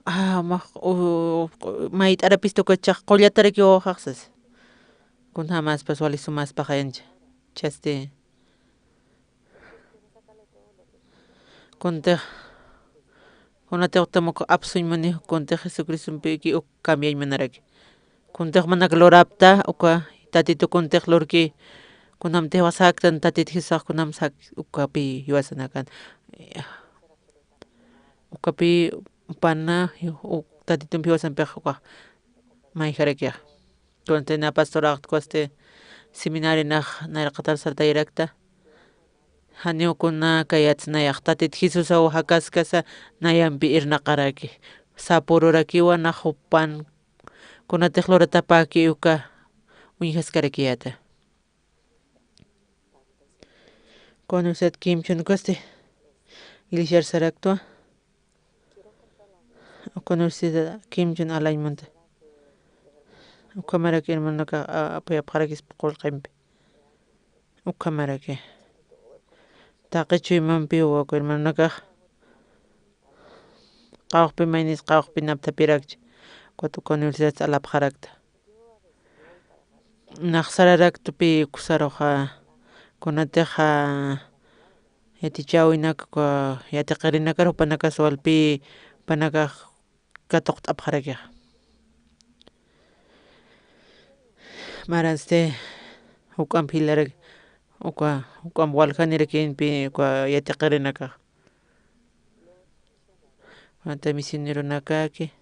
Ah, max, u, u, mayt'arapisti uka chax qullatarakiw awxaxsas. Kunjamaspas wali sumaspaxayancha. Chasti. Kuntix, kunatix utam uk apsuñ muni, kuntix Jesucristompiki uk cambiañ munaraki. Kuntix jumanak lurapta, uka Tatitu kuntix lurki, kunamtix jiwasäktan Tatit Jesusax kunam sak, ukapi jiwasanakan. Ukapi pana, uk Tatitump jiwasampix ukax mayjarakixa. Kunatix na pastoraxtkusti seminarinax nayraqatar sartayarakta. Janiw kuna kayats nayax Tatit Jesusaw jakaskasa nayampi irnaqaraki. Sapururakiwa nax jupan kunatix luratapäki uka uñjaskarakiyäta. Kunasat kimchhunkusti. iglesiar saraktwa. Uka universidad kimchun alañ munta. Ukhamaraki hermanonakax, a, apuyapxarakispa qullqimpi. Ukhamaraki. Taqi chuymampiw uka hermanonakax. Qawqpi maynis, qawqpi napthapirakchi. Ukat uka universidad alapxarakta. Nax sararaktpï uksaruxa, kunatixa yatichäwinak, uka yatiqirinakar jupanakas walpï, jupanakax katuqt'apxarakixa. Maransti juk'amp jilarak, uka, juk'amp waljanirakïnpï, uka yatiqirinakax. Kunata misioneronakaki,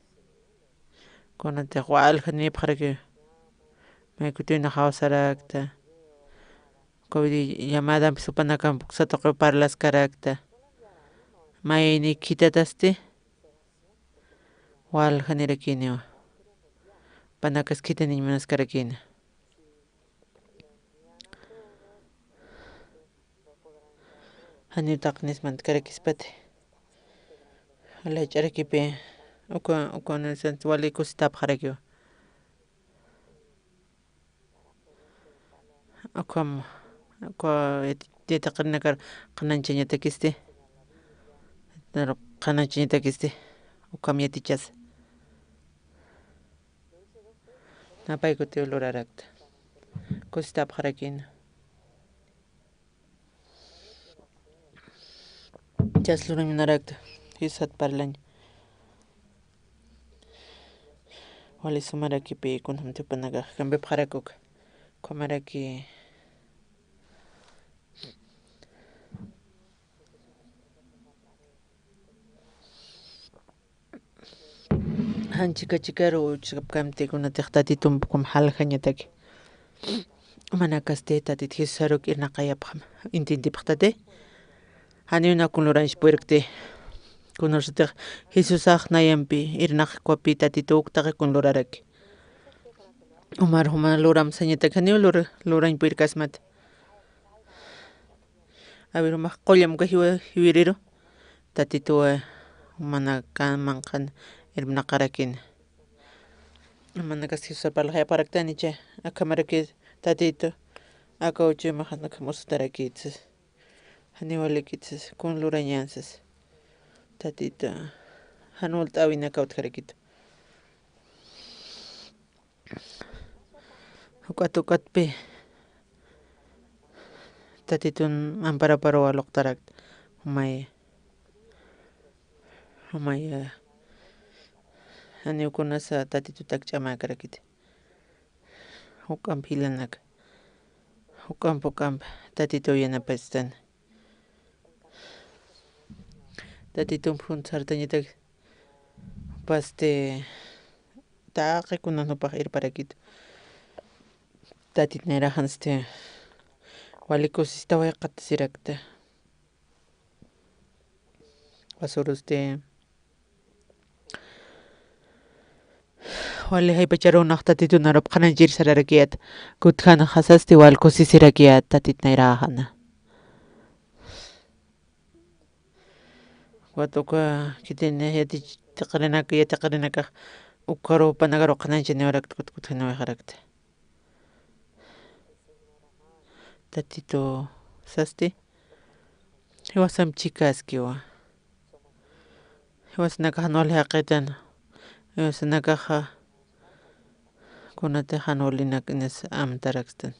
kunatix waljanipxarakiw, may kutiw naxaw sarakta, covid llamadampi supanakamp uksa tuqiw parlaskarakta, mayni khitatasti, waljanirakïniwa, jupanakas khitaniñ munaskarakïna. Janiw taqnis mantkarakispati. Jach'arakipï, uka, uka universidad wali kusitapxarakiwa. Ukham, uka yati-, yatiqirinakar qhanañchañatakisti. Qhanañchañatakisti. Ukham yatichasa. Napay kutiw lurarakta. Kusitapxarakïna. Chas lurañ munarakta. Jisat parlañ. Wali sumarakipï, kunjamti jupanakax cambiapxarak uka. Ukhamaraki. Jan chika chikaru uchkapkamti, kunatix Tatitump ukham jaljañataki. Jumanakasti Tatit Jesusaruk irnaqayapxam, intintipxtati. Janiw nakan lurañs purirkti. Kunasatix Jesusax nayampi irnaqkpapï Tatitu uk taqi kun luraraki. Umar juma luram sañataki janiw lura-, lurañ purirkasmati. A ver, jumax qullam uka jiwa-, jiwiriru. Tatituwa, eh, jumanakan manqhan irnaqarakïna. Jumanakas Jesusar parlaxayapxaraktanicha, akhamaraki Tatitu, aka uchumax akham usutarakït sas. Janiw walikit sas, kun lurañän sas. Tatitu, jan walt'äwinakaw utjarakitu. Juk'at juk'atpï Tatitun amparapar waluqtarakta. Jumay, jumay, janiw kunasa Tatitutak ch'amäkarakiti. Juk'amp jilanaka, juk'amp juk'amp Tatituw yanapastan. Tatitump junt sartañatak, jupasti taqi kunan jupax irparakitu. Tatit nayraxansti, wali kusistawayqat sirakta. Wasurusti, wali jaypacharux nax Tatitun arup qhanañchir sararakiyät, kutjanaxasasti wal kusisirakiyät Tatit nayraxana. Ukat uka khitin yatiqirinak, yatiqirinakax ukxaru jupanakaru qhanañchaniwarakta, kut-, kutjaniwayxarakta. Tatitu sasti, jiwasamp chikaskiwa. Jiwasanakax jan wali jaqitan, jiwasanakaxa kunatix jan walinak inas amtarakstan.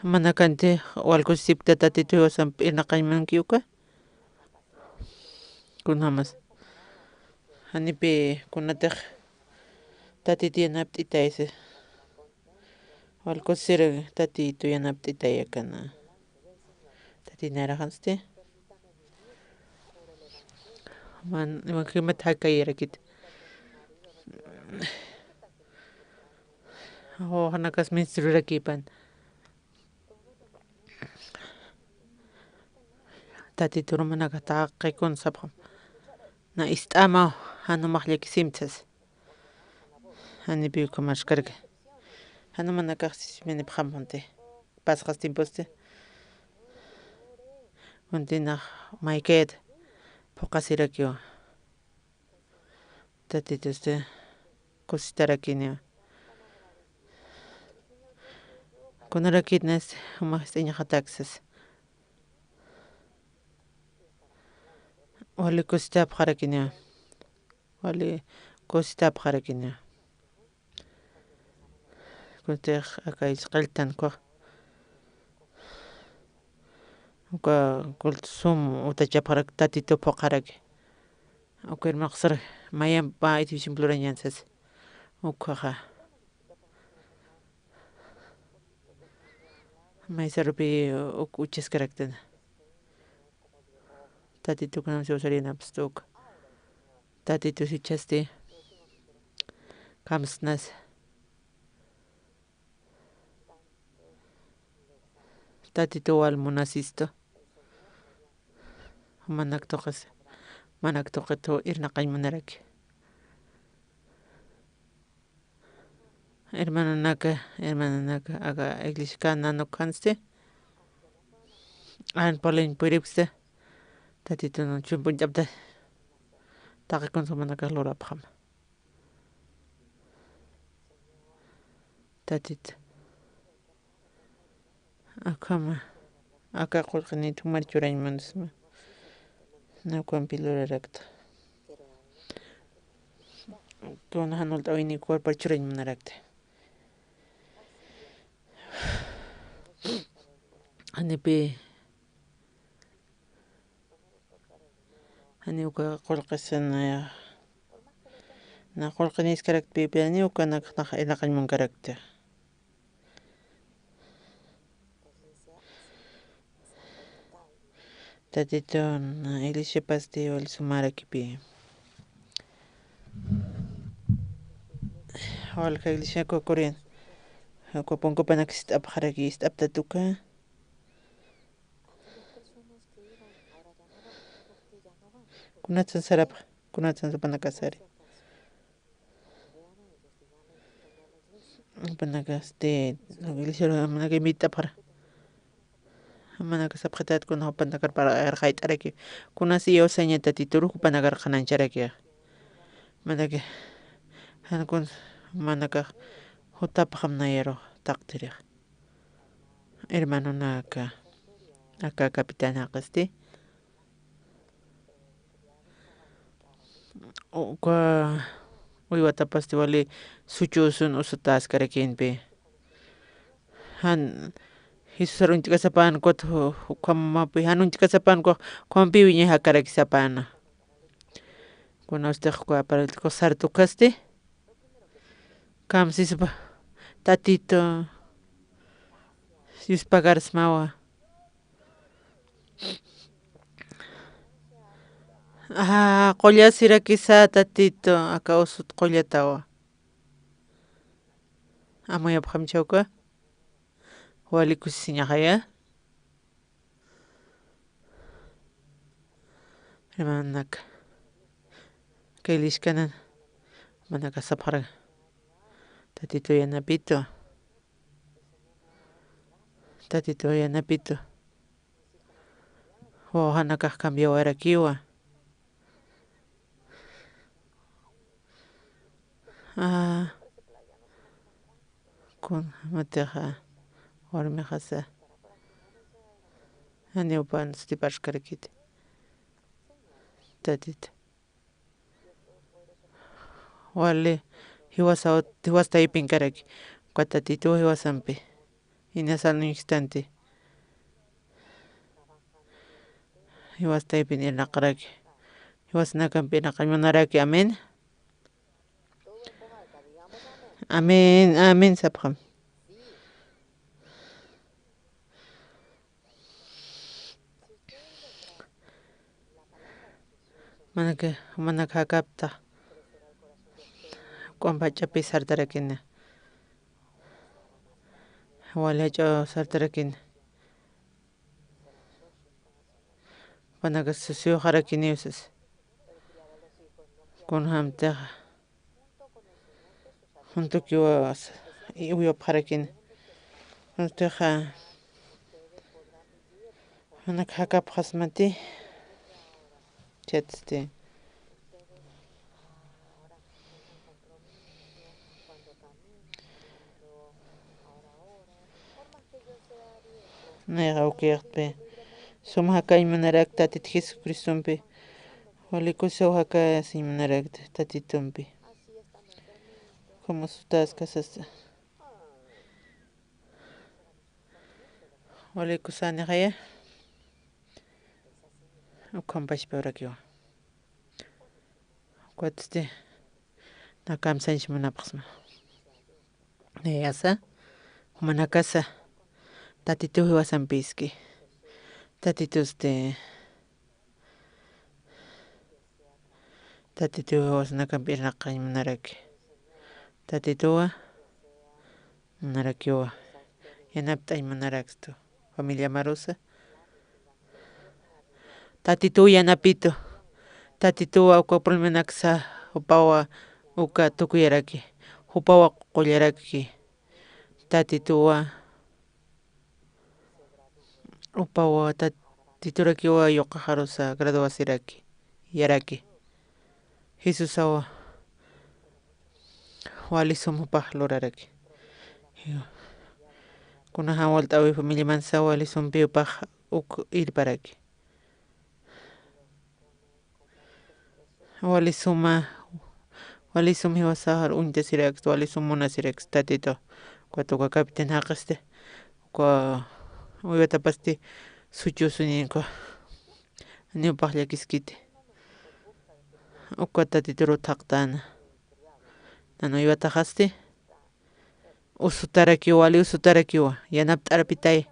Jumanakantix wal kusisipkta Tatitu jiwasamp irnaqañ munki uka. Kunjamas. Janipï kunatix Tatitu yanapt'itaysa. Wal kusisir Tatitu yanapt'itayakana. Tatit nayraxansti. Man, man jimat jakayarakit. Janakas ministrurakipan. Tatitur jumanakax taqi kun sapxam. Na ist'amaw, jan jumax llakisimti sas. Janipï ukham maskharaki. Jan jumanakax sisiminipxam janti. Pasxas tiemposti. Kuntinax maykayat phuqasirakiwa. Tatitusti kusitarakiniwa. Kunarakitnasti jumax ist'añaxatak sas. Wali kusitapxarakiniwa. Wali kusitapxarakiniwa. Kutix aka isq'illtan ukax. Uka kultu sum utachapxarak Tatitu phuqharaki. Uka irmaqsar mayampa itiwchimplurañan sas. Ukaxa. Maysarupi uk uchaskaraktan. Tatitu kunam siwsarinapstu uka. Tatitu sichhasti. Kamsnas. Tatitu wal munasistu. Manak tuqis, manak tuqitu irnaqañ munaraki. Hermanonaka, hermanonaka, aka iglesiakan nanukhansti. An paliñ puripsti. Tatitun chumpuñt'apta. Taqi kunsumanaka lurapxam. Tatit. Akhama, aka qullqinit jumar churañ munasma. Nakwampi lurarakta. Tuna jan ult'awini cuerpar churañ munarakta. Janipi, jani uka qullqisana, na qullqiniskaraktpipi, jani ukanaknax irnaqañ munkarakta. Tatitun iglesiapasti wal sumarakipi. Walja iglesia kukurin. Uka punkupanak ist'apxaraki, ist'aptatuka. Kunatsan sarapxa, kunatsan supanakasari. Jupanakasti, iglesiaru jumanaka invitapxara. Jumanaka sapxitat kuna jupanakar para arxayt'araki. Kunasi iyawsaña Tatituru jupanakar qhanañcharaki. Manaki, jan kun, jumanakax jutapxam nayaru taqtirix. Hermanonaka, aka capitán jaqasti. Uka uywatapasti wali suchusun usutaskarakinpi. Jan Jesusar uñt'kasapan kut ju-, ukhamapi, jan uñt'kasapan kut, ukhamapi wiñay jakarakisapana. Kunastix uka aparatku sartukasti. Kamsispa, Tatitu, Dios pagarsmawa. Ajá, qullasirakisa Tatitu, aka usut qullatawa. Amuyapxam chawka, wali kusisiñaxaya. Hermanonaka, kay lishkanan, manaka sapxaraka. Tatitu yanapitu. Tatitu yanapitu. Wawqanakax cambiawarakiwa. Ah, kun matixa, warmixasa. Janiw pan sutiparxkarakiti. Tatit. Wali, jiwasaw, jiwas taypinkaraki. Uka Tatitu jiwasampi. Inasan instanti. Jiwas taypin irnaqaraki. Jiwasnakampi irnaqañ munaraki. Amén. Amén, amén, sapxam. Manaka, manaka jakapta. K'umpa jach'api sartarakina. Wali jach'a sartarakina. Manaka susiwxarakiniw sas. Kunjamtixa. Juntukiwa, uywapxarakina. Juntuxa, Junak jakapxasmati. Chatisti. Nayxa ukiyaqtpi. Sum jakañ munarak Tatit Jesucristompi. Wali kusaw jakasiñ munarak Tatitumpi. Como sutas kasas. Wali kusanixaya. Ukhampachpa urakiwa. Ukwatsti na kamsañs munapxsma. Nayasa, jumanakasa, Tatitu jiwasampiski. Tatitusti, Tatitu jiwasanakampi irnaqañ munaraki. Tatituwa, munarakiwa. Yanapt'añ munarakstu. Familia Marusa. Tatitu yanapitu. Tatituwa uka pulmenaksa, jupawa uka tukuyaraki. Jupawa qullaraki. Tatituwa, jupawa Tatiturakiwa yuqaxarusa graduasiraki. Yaraki. Jesusawa wali sum jupax luraraki. Kunaxa walt'äwi familiamansa wali sumpi jupax uk irparaki. Wali suma, wali sum jiwasaxar uñtasiraksta, wali sum munasiraksta Tatitu. Ukat uka capitán jaqisti, uka uywatapasti suchusuñinka. Janiw jupax llakiskiti. Uka Tatituru thaqtäna. Nan uywataxasti usutarakiwa, wali usutarakiwa, yanapt'arpitay.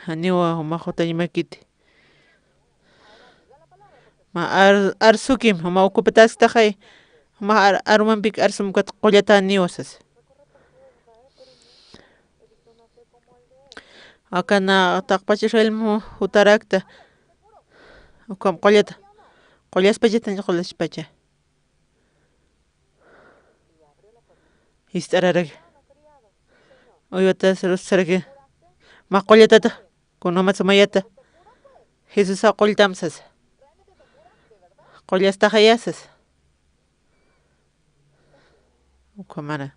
Janiwa jumax jutañamakiti. Ma ar-, arsukim, juma ocupatasktaxay. Juma ar-, arumampik arsum ukat qullataniwa sasa. Akana taqpach Israel mu jutarakta. Ukham qullata. Qullaspachatañ, qullatañ. Ist'araraki. Uywatas rusaraki. Ma qullatata. Kunjamatsa mayata. Jesusa qulltam sasa. Qullastaxaya sasa. Ukhamara.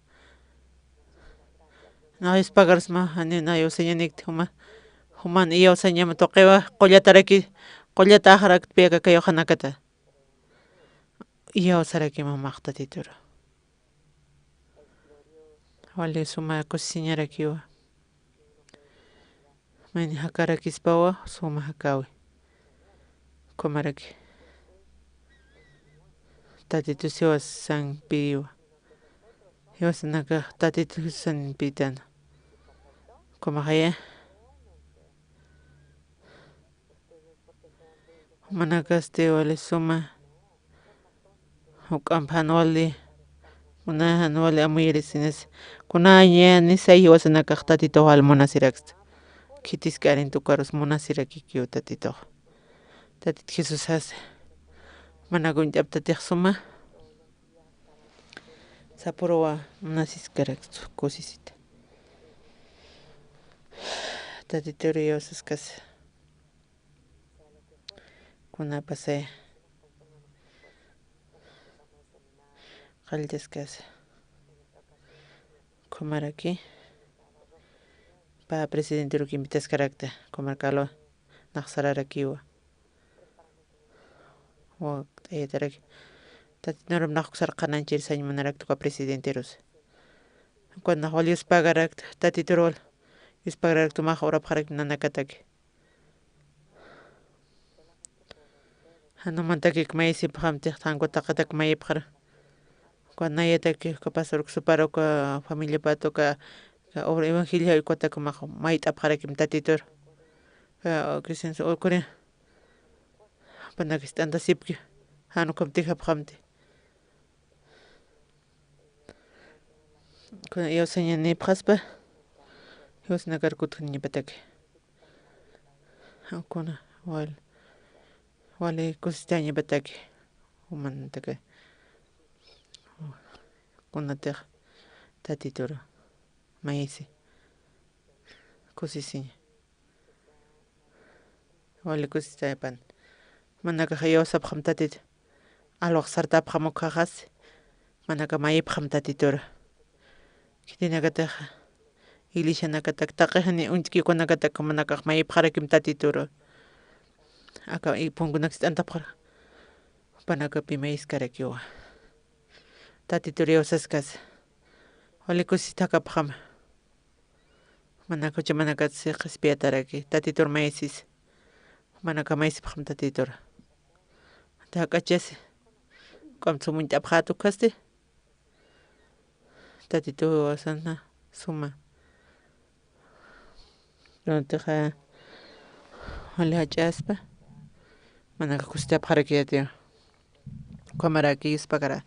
Nax ispagarsma, jani na iyawsañanikti juma. Juman iyawsañam tuqiwa, qullataraki, qullataxarakta piyaka kayuxanakata. Iyawsarakima jumax Tatituru. Wali suma kusisiñarakiwa. Mayni jakarakispawa, suma jakäwi. Ukhamaraki. Tatitu jiwasampiwa. Jiwasanakax Tatitu Jesusampitana. Ukhamaxaya. Jumanakasti wali suma. Juk'amp jan wali, kuna jan wali amuyirisinis, kuna ñanisay jiwasanakax Tatitux wal munasiraksta. Khitisk'arinti ukarus munasirakikiw Tatitux. Tatit Jesusas, mana kunt'aptatix suma, sapüruwa munasiskarakstu, kusisita. Tatituru iyawsaskas. Kunapasay qalltaskas. Ukhamaraki. Pä presidenteruk invitaskarakta. Ukhamar kalu nax sararakiwa. Wakt'ayataraki. Tatit narum nax sarqanañchir sañ munarakta uka presidenterus. Ukat nax wal yuspagarakta. Tatitur wal yuspagarakta umax urapxarak nanakataki. Jan umantakik mayisipxamtix, jan uka taqatak mayipxar. Uka nayatakix, uka pastor uksupar, uka familiapat, uka, uka obra evangelio, ukatak umax mayt'apxarakim Tatitur. Uka cristianos ukuri. Jupanakis t'antasipki. Jan ukham tijapxamti. Kuna iyawsañanipxaspa, jiwasanakar kutkaniñapataki. Kuna wal, wali kusistañapataki. Jumanataki. Kunatix Tatituru mayisi. Kusisiña. Wali kusistaypan. Manakax iyawsapxam Tatitu. Alwaq sartapxam ukkhaxas. Manaka mayipxam Tatitur. Khitinakatix iglesianakatak, taqi jani uñt'kikunakatak manakax mayipxarakim Tatitur. Aka punkunak ist'antapxara. Jupanakapi mayiskarakiwa. Tatitur iyawsaskas. Wali kusistakapxam. Manaka juchamanakat si qhispiyataraki, Tatitur mayisis. Manaka mayisipxam Tatitur. Jak'achasi. Ukham sumuñt'apxät ukkasti. Tatitu wasana suma. Kunatixa wali jach'aspa. Manaka kusistapxarakiyatiwa. Ukhamaraki yuspakara.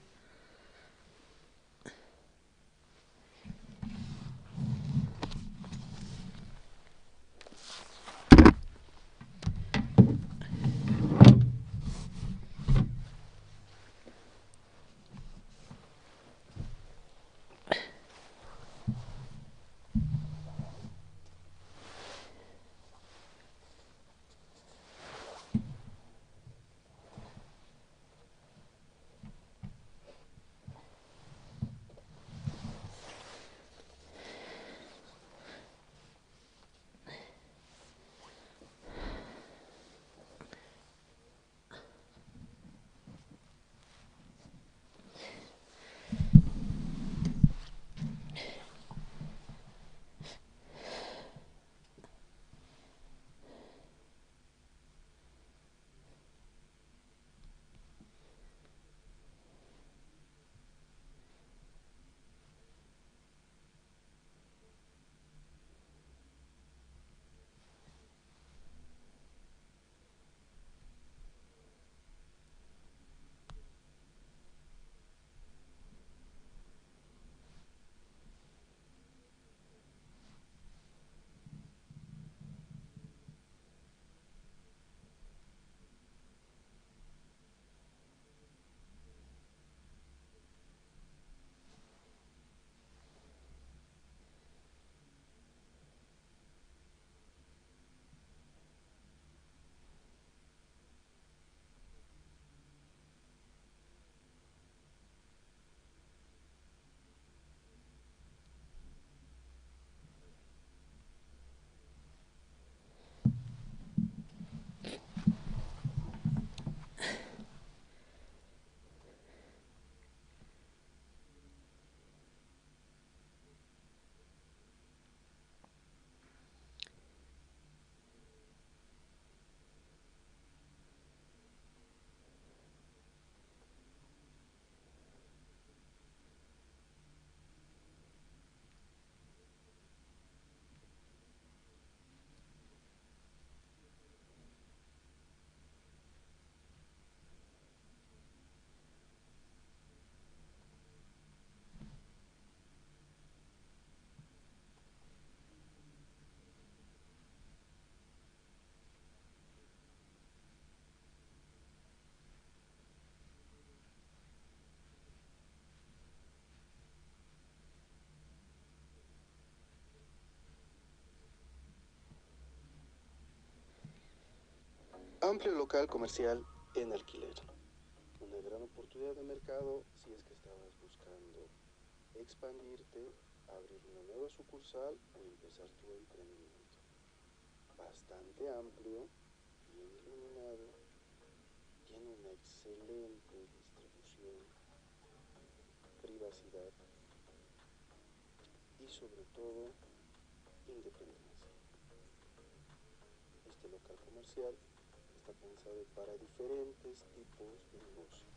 Amplio local comercial en alquiler. Una gran oportunidad de mercado si es que estabas buscando expandirte, abrir una nueva sucursal o empezar tu emprendimiento. Bastante amplio, bien iluminado, tiene una excelente distribución, privacidad y sobre todo independencia. Este local comercial está pensado para diferentes tipos de negocio.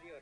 Dios.